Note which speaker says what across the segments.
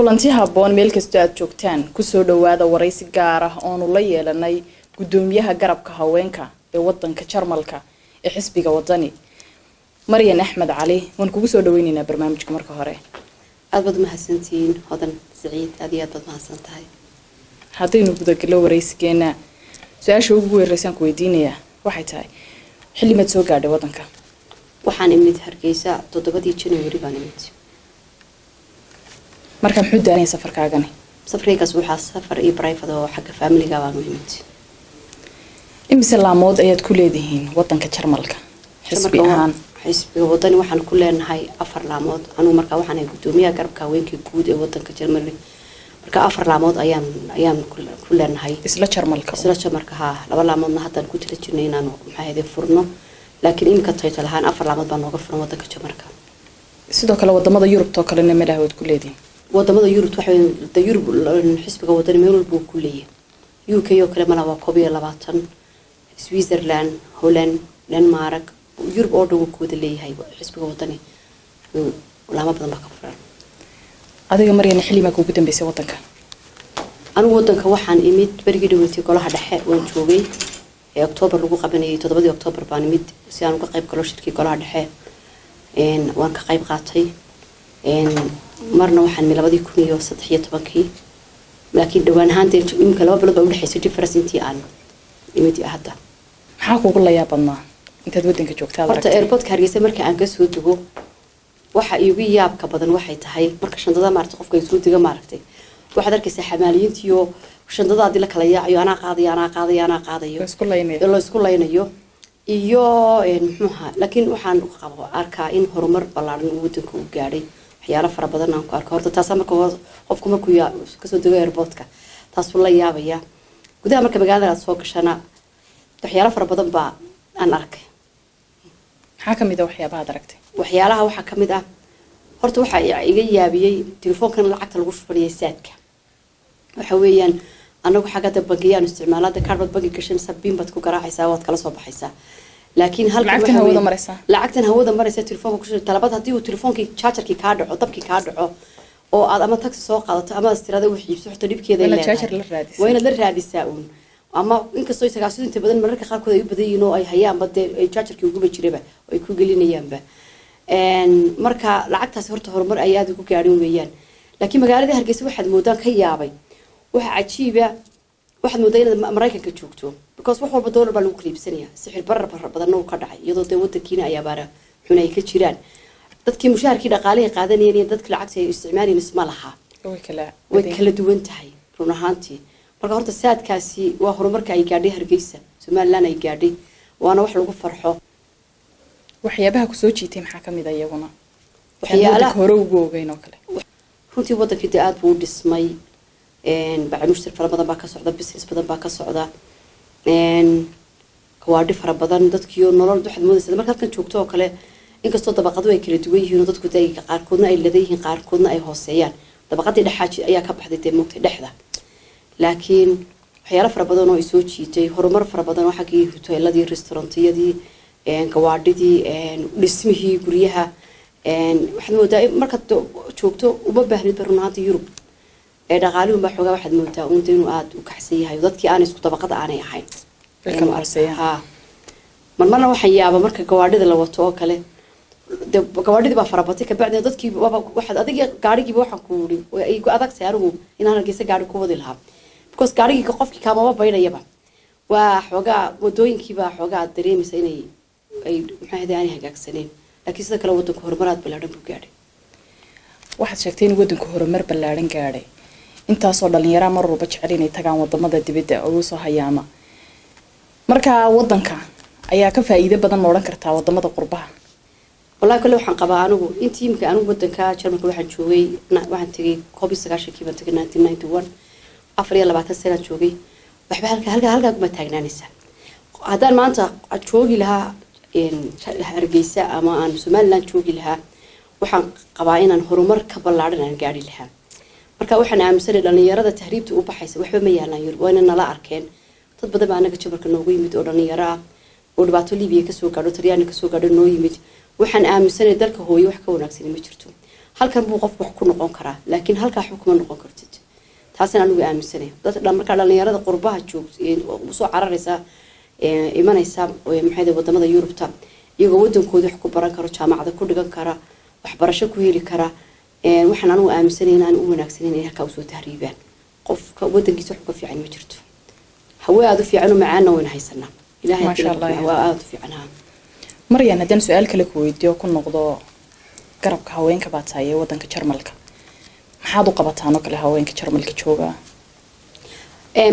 Speaker 1: Kulanti habboon meel kastoo aad joogtaan. Kusoo dhawaada waraysi gaar ah oonu la yeelanay gudoomiyaha garabka haweenka ee wadanka Jarmalka ee xisbiga Wadani, Maryan Axmed Cali. Waan kugu soo dhaweyneynaa barnaamijka marka hore.
Speaker 2: Aad baad umahadsantihiin, Hodan Saciid. Aad iyo aad baad mahadsan tahay.
Speaker 1: Haddaynu gudagalo waraysigeena, su-aasha ugu weeraysaan ku weydiinayaa waxay tahay: xilli maad soo gaadhay wadanka?
Speaker 2: Waxaan imid Hargeysa 7-dii January baan imid.
Speaker 1: Marka muxuu daaranya safarkaagani?
Speaker 2: Safarkaygaas waxaa safar iyo private oo xagga familiga baanu imid.
Speaker 1: Imise laamood ayaad ku leedihiin wadanka Jarmalka xisbi ahaan?
Speaker 2: Xisbiga Wadani waxaan ku leenahay afar laamood. Anugu markaa waxaan ahay gudoomiyaha garabka haweenka guud ee wadanka Jarmali. Marka afar laamood ayaan ku leenahay.
Speaker 1: Isla Jarmalka?
Speaker 2: Isla Jarmalka, haa. Laba laamoodna haddaan ku tala jirnay inaanu, maxaa ahayde, furno, laakiin iminka total ahaan afar laamood baa nooga furan wadanka Jarmalka.
Speaker 1: Sidoo kale wadamada Yurubtoo kalena meelaha waad ku leedihiin?
Speaker 2: Wadamada Yurub waxa de Yurub xisbiga Wadani meel walba uu ku leeyahay. UK oo kale malaa waa 21, Switzerland, Holland, Denmark, Yurub oo dhan wuu ku wada leeyahay xisbiga Wadani. Laamo badan baa ka furan.
Speaker 1: Adiga, Maryana, xilli maa kuugu dambeysay wadanka?
Speaker 2: Anigu wadanka waxaan imid berigii dhaweetay. Golaha dhexe waan joogay ee Octoobar lagu qabanayay. 7-dii Octoobar baan imid si aan uga qayb galo shirkii golaha dhexe. Waan ka qayb qaatay. Marna waxaan imid 2013-kii, laakiin dhawaan ahaan dee iminka 2 bilood baa udhexaysay difference intii aan imid iyo hadda.
Speaker 1: Maxaa kuugu layaab badnaa intaad wadanka joogta aad
Speaker 2: Horta
Speaker 1: aragtay?
Speaker 2: Airportka Hargeysa marka aan kasoo dego, waxa iigu yaabka badan waxay tahay marka shandada maaragtay qofka ay soo dega, maaragtay, waxaad arkaysaa xamaaliyiintiyo shandadaadii la kala yaacayo, anaa qaadayo, anaa qaadayo, anaa qaadayo.
Speaker 1: La isku laynayo.
Speaker 2: La isku laynayo iyo muxuu ahaa. Laakiin waxaan qabo arkaa in horumar ballaaran uu wadanka u gaadhay. Waxyaalo fara badan aan ku arko. Horta taasaa marka qofku markuu kasoo dego airportka taasuu la yaabaya. Gudaha marka magaalada aad soo gashana, waxyaalo fara badan baa aan arkay.
Speaker 1: Maxaa ka mid a waxyaabaha ad aragtay?
Speaker 2: Waxyaalaha waxaa ka mid ah, horta waxaa iga yaabiyey telefoonkan lacagta lagu shubanaya, Zaadka. Waxa weeyaan anagu xagga bangiyaan isticmaala hadda kaar baad bangi gashanaysaa, PIN baad ku garaacaysaa, waad kala soo baxaysaa. Laakiin halkan
Speaker 1: Lacagtan
Speaker 2: waxa
Speaker 1: hawada maraysaa?
Speaker 2: Lacagtan hawada maraysa, telefoonka ku shuban. Talabaad, haddii uu telefoonkii chargerkii kaa dhaco, dabkii kaa dhaco, oo aad ama taxi soo qaadato ama aad tirada wax iibso, xataa dhibkeeda ay
Speaker 1: Waa inaad
Speaker 2: leedahay.
Speaker 1: charger la raadisaa.
Speaker 2: Waa inaad la raadisaa uun. Ama inkastoo tagaasidu inta badan mararka qaarkood ay u badan yihiin oo ay hayaanba dee ay chargerkii uguba jiraba oo ay ku gelinayaanba. Marka lacagtaasi horta horumar ay aada ugu gaadhin weeyaan. Laakiin magaalada Hargeysa waxaad moodaan ka yaabay, waxa cajiiba, waxaad moodaa inaad Maraykanka joogto, because wax walba dollar baa lagu kala iibsanaya. Sixir barar badanna uu ka dhacay, iyadoo dee wadankiina ay abaara xun ay ka jiraan. Dadkii mushaharkii dhaqaalihii qaadanayeen iyo dadkii lacagta ay isticmaalayeen isma laha.
Speaker 1: Way kala
Speaker 2: Way kala duwan tahay run ahaantii. Marka horta Zaadkaasi waa horumarka ay gaadhay Hargeysa, Somaliland ay gaadhay, waana wax lagu farxo.
Speaker 1: Waxyaabaha kusoo jiitay maxaa kamid a iyaguna?
Speaker 2: Waxyaalaha
Speaker 1: wadanka hore ugu ogeyn oo kale?
Speaker 2: Runtii wadankii dee aada buu u dhismay. Bacamushtar fara badan baa ka socda, business badan baa ka socda, gawaadhi fara badan, dadkiio nolol waxaad moodaysaa marka halkan joogto oo kale. Inkastoo dabaqadu ay kala duwan yihiin oo dadku dee qaarkoodna ay ladan yihiin, qaarkoodna ay hooseeyaan, dabaqadii dhexaa ayaa ka baxday dee moogtay dhexda. Laakiin waxyaalo fara badan oo ay soo jiitay, horumar fara badan oo xaggii hoteeladii, restaurantiyadii, gawaadhidii, dhismihii guryaha, waxaad moodaa in markaad joogto uma baahnid ba run ahaantii Yurub. Ee dhaqaalihun baa xoogaa waxaad moodaa uunta inuu aada u kacsan yahay oo dadkii aanay isku dabaqada aanay ahayn.
Speaker 1: Way kala hooseeyaan.
Speaker 2: Haa, marmarna waxaan yaaba marka gawaadhida la wato oo kale, de gawaadhidii baa farabatay, kabacdina dadkii waaba waxaad adiga gaadhigiiba waxaan ku uri way igu adag tahay anigu inaan Hargeysa gaadhi ku wadi lahaa, because gaadhigii qofkii kaamaba baydhayaba. Waa xoogaa wadooyinkiibaa xoogaa aad dareemaysa inay ay maxaa ahayde aanay hagaagsaneen. Laakiin sidoo kale wadanku horumar aad ballaadhan buu gaadhay.
Speaker 1: Waxaad sheegtay in wadanku horumar ballaadhan gaadhay. Intaasoo dhalinyaraa mar walba jecel inay tagaan wadamada dibadda oo usoo hayaama. Marka wadanka ayaa ka faa'iido badan ma odhan kartaa wadamada qurbaha?
Speaker 2: Wallahi kale waxaan qabaa anigu intii imika anigu wadanka Jarmalka waxaan joogay, waxaan tegay 91-kii baan tegay, 1991, 24 sanaan joogay. Waxba halkaa kuma taagnaanaysa. Haddaan maanta joogi lahaa Hargeysa ama aan Somaliland joogi lahaa, waxaan qabaa inaan horumar ka ballaadhan aan gaari lahaa. Marka waxaan aaminsanay dhalinyarada tahriibta u baxaysa waxba ma yaalaan Yurub, waana nala arkeen. Dad badan baa anaga jabarka noogu yimid oo dhalinyaro ah oo dhibaato Libiya kasoo gaadho, Talyaani kasoo gaadho, noo yimid. Waxaan aaminsanay dalka hooyo wax ka wanaagsani ma jirto. Halkan buu qofku wax ku noqon karaa, laakiin halkaa waxba kuma noqon kartid. Taasina anigu aaminsanaya. Dadka markaa dhalinyarada qurbaha joog usoo cararaysa, imanaysa, maxay, wadamada Yurubta, iyagoo wadankooda wax ku baran karo, jaamacada ku dhigan kara, waxbarasho ku heli kara, waxaan anigu aaminsanay in aan u wanaagsanayn inay halkaa usoo tahriibaan. Qofka wadankiisa wax uga fiican ma jirto. Hawe aada u fiican oo macaanna wayna haysanaa. Ilahay waa aada u fiican, ha.
Speaker 1: Maryan, haddaan su-aal kale ku weydiiyo, ku noqdo garabka haweenka baa tahay ee wadanka Jarmalka, maxaad u qabataan oo kale haweenka Jarmalka jooga?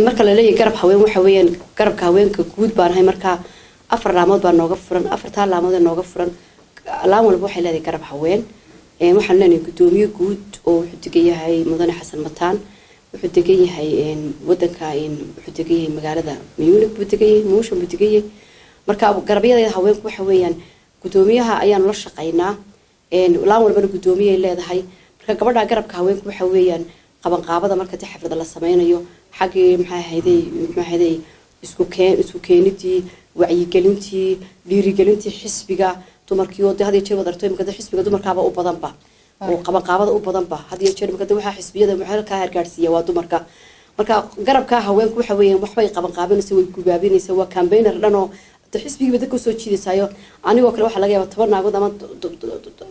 Speaker 2: Marka la leeyahay garab haween, waxa weeyaan garabka haweenka guud baan ahay. Markaa 4 laamood baa nooga furan. Afartaa laamood ee nooga furan, laan walba waxay leedahay garab haween. Waxaan leenahay guddoomiye guud oo wuxuu degan yahay mudane Xasan Mataan. Wuxuu degan yahay wadanka, wuxuu degan yahay magaalada Munich buu degan yahay, München buu degan yahay. Marka garabyada haweenku waxa weeyaan guddoomiyaha ayaanu la shaqaynaa. Laan walbana guddoomiyay leedahay. Marka gabadha garabka haweenku waxa weeyaan qabanqaabada marka dee xaflada la sameynayo, xaggii maxaa ahayday isku keenidii, wacyigelintii, dhiirigelintii xisbiga dumarkii oo de had iyo jeer wad aragto imika de xisbiga dumarkaaba u badanba oo qabanqaabada u badanba. Had iyo jeer imika de waxaa xisbiyada halkaa hargaadhsiiya waa dumarka. Marka garabka haweenku waxa weeyaan waxbay qabanqaabinaysa, way gubaabinaysa, waa campaigner dhan oo de xisbigiiba dadka usoo jiidaysaayo. Anigoo kale waxaa laga yaabaa 10 naagood ama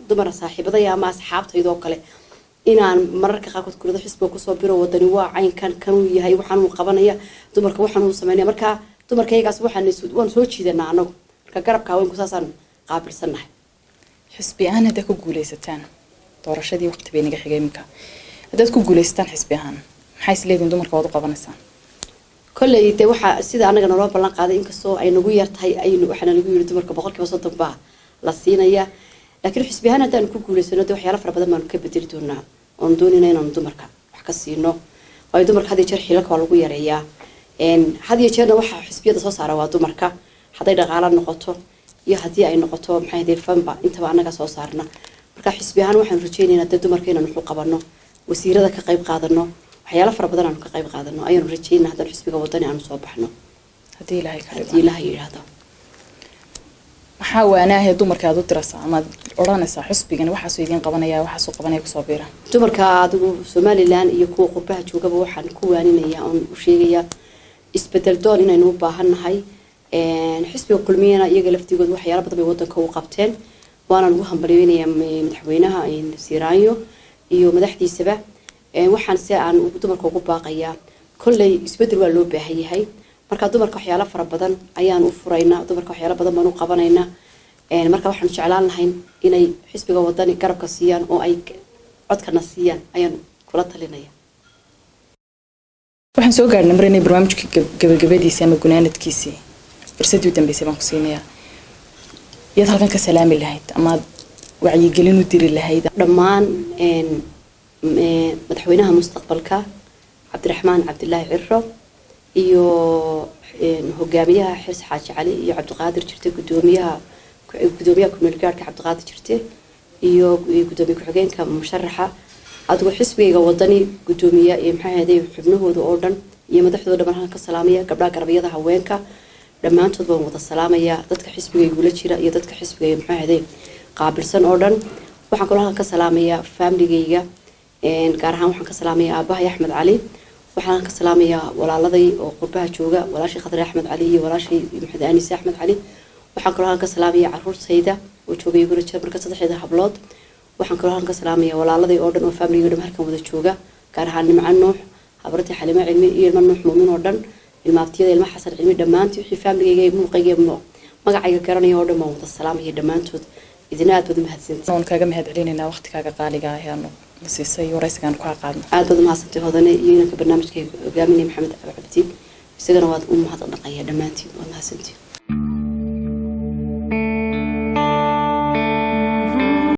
Speaker 2: dumar saaxiibadaya ama asxaabtaydoo kale inaan mararka qaarkood kulado xisbiga kusoo biro, Wadani waa caynkan, kanuu yahay, waxaanuu qabanaya dumarka, waxaanuu sameynaya. Marka dumarka iyagaas waxaan waan soo jiidanaa anagu. Marka garabka haweenku saasaan qaabilsannahay.
Speaker 1: Xisbi ahaan haddaad ku guuleysataan doorashadii, waqti bay naga xigay iminka, haddaad ku guuleysataan xisbi ahaan, maxay isleediin dumarka waad u qabanaysaan?
Speaker 2: Kolley dee waxaa sida anaga naloo ballan qaaday, inkastoo ay nagu yar tahay, aynu waxaana nagu yiri dumarka 30% baa la siinaya, laakiin xisbi ahaan haddaanu ku guuleysano dee waxyaalo fara badan baanu ka bedeli doonaa oonu doonayna inaanu dumarka wax ka siino. Waayo, dumarka had iyo jeer xilalka waa lagu yareeyaa. Had iyo jeerna waxaa xisbiyada soo saara waa dumarka, hadday dhaqaalo noqoto iyo haddii ay noqoto, maxay ahayd, fanba, intaba annaga soo saarna. Marka xisbi ahaan waxaanu rajaynaynaa dee dumarka inaanu waxu qabano, wasiirada ka qayb qaadano, waxyaalo fara badan aanu ka qayb qaadano ayaanu rajaynaa haddaan xisbiga Wadani aanu soo baxno.
Speaker 1: Haddii Ilaahay ka dhigo.
Speaker 2: Haddii Ilaahay yidhaahdo.
Speaker 1: Maxaa waanaahee dumarka aad u diraysaa amaad odhanaysaa xisbigani waxaasuu idiin qabanaya, waxaasuu qabanaya, kusoo biira?
Speaker 2: Dumarka adigu Somaliland iyo kuwa qurbaha joogaba waxaan ku waaninayaa oon u sheegayaa isbedel doon inaynu u baahan nahay. Xisbiga Kulmiyana iyaga laftigood waxyaalo badan bay wadanka u qabteen, waana lagu hambalyeynayaa madaxweynaha Siiraanyo iyo madaxdiisaba. Waxaan si aan dumarka ugu baaqayaa, kolley isbedel waa loo baahan yahay. Marka dumarka waxyaalo fara badan ayaan u furaynaa, dumarka waxyaalo badan baan u qabanaynaa. Marka waxaanu jeclaan lahayn inay xisbiga Wadani garabka siiyaan oo ay codkana siiyaan ayaan kula talinaya.
Speaker 1: Waxaan soo gaadhnay mar inay barnaamijka gabagabadiisii ama gunaanadkiisii. Fursaddii u dambeysay baan ku siinayaa. Yaad halkan ka salaami lahayd amaad wacyigelin u diri lahayd?
Speaker 2: Dhammaan madaxweynaha mustaqbalka Cabdiraxmaan Cabdilaahi Ciro iyo hogaamiyaha Xirs Xaaji Cali iyo Cabdiqaadir Jirte, gudoomiyaha kumeel gaarhka Cabdiqaadir Jirte iyo gudoomiye ku-xigeenka musharaxa, adigoo xisbigayga Wadani gudoomiye iyo maxaa ahayday xubnahooda oo dhan iyo madaxdooda dhan halkan ka salaamaya. Gabdhaha garabyada haweenka dhammaantood baan wada salaamaya, dadka xisbigaygula jira iyo dadka xisbigayga, maxaa ahayday, qaabilsan oo dhan. Waxaan kaloo halkan ka salaamayaa faamiligayga, gaar ahaan waxaan ka salaamayaa aabahay Axmed Cali. Waxaan ka salaamayaa walaaladay oo qurbaha jooga, walaashay Khadre Axmed Cali iyo walaashay Maxamed Anise Axmed Cali. Waxaan kaloo halkan ka salaamayaa caruurtayda oo joogay igula jira, marka saddexdeeda hablood. Waxaan kaloo halkan ka salaamayaa walaaladay oo dhan oo faamiligay dhan halkan wada jooga, gaar ahaan Nimco Nuux, habartii Xalimo Cilmi iyo ilma Nuux Muumin oo dhan, ilmaabtiyada, ilma Xasan Cilmi, dhammaantii wixii faamiligayga, muuqayga, magacayga garanaya oo dhan baan wada salaamaya dhammaantood. Idina aad baad umahadsantii.
Speaker 1: Waan kaaga mahad celinaynaa waqtigaaga qaaliga ah ee aanu na siisay waraysigaan kaa qaadno.
Speaker 2: Aad baad umahadsantay, Hodane, iyo inanka barnaamijka hogaaminaya Maxamed Cabdi, isagana waad u mahad dhaqaya. Dhammaantiin waad mahadsantiin.